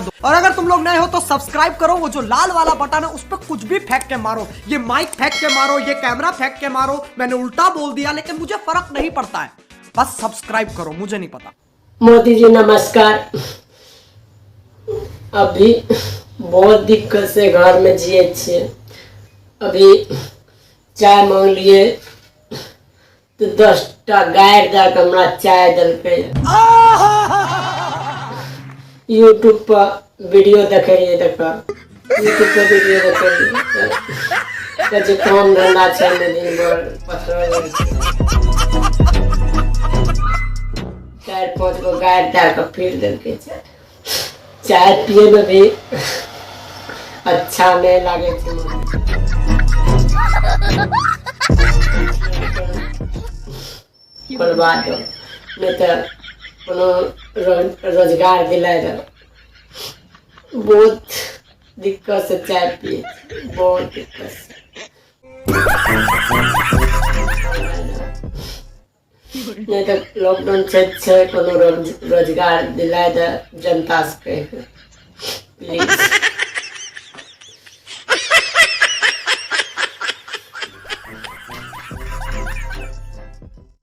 दो। और अगर तुम लोग नए हो तो सब्सक्राइब करो, वो जो लाल वाला बटन है उस पर कुछ भी फेंक के मारो, ये माइक फेंक के मारो, ये कैमरा फेंक के मारो। मैंने उल्टा बोल दिया लेकिन मुझे फर्क नहीं पड़ता है, बस सब्सक्राइब करो, मुझे नहीं पता। मोदी जी नमस्कार। अभी बहुत दिक्कत से घर में जिए छियै। अभी चाय मांगलिए तो 10टा गारि दए कऽ हमरा चाय देलकै। यूट्यूब पर वीडियो देखै रहियै, तकर यूट्यूब पर वीडियो देखै रहियै कहै छै काम धंधा छै नहि, दिन भरि पसरल रहै छै। 4-5 गो गारि दए कऽ फिर देलकै चाय। चाय पियैमे भी अच्छा नहि लागै छै। खोलबा दो, नहि तऽ कोनो रोजगार दिलाय दो। बहुत दिक्कत से चाय पियै छी, बहुत दिक्कत से। नहि तऽ लॉकडाउन छै छै कोनो रोजगार दिलाय दे जनता से कहि कऽ प्लीज।